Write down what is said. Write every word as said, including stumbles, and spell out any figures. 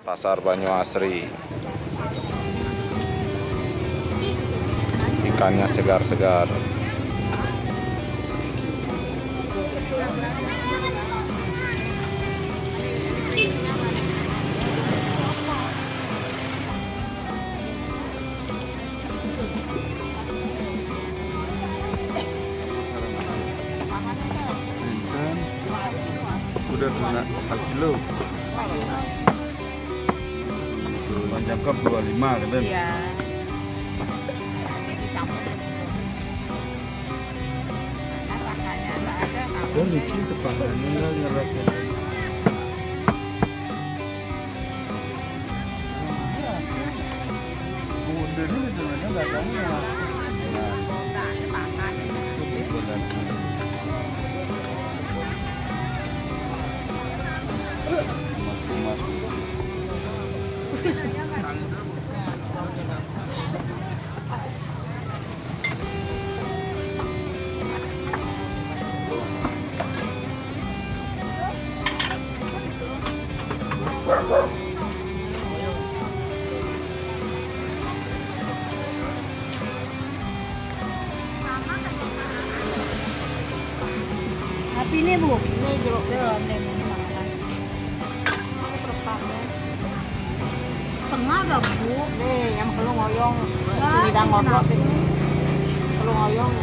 Pasar Banyu Asri. Ikannya segar-segar. Udah kena empat kilo. Panjang kap dua lima kan? Iya. Nanti dicampur. Karena rasanya nggak ada, kamu. Dan itu kepalanya nggak ngerak. Tapi ini, Bu, ini jeruknya, ini, ini makan. Ini perepaknya. Setengah dah, Bu. Nih, yang perlu ngoyong. Lah, sini dah ngotot. Sini. Perlu ngoyong.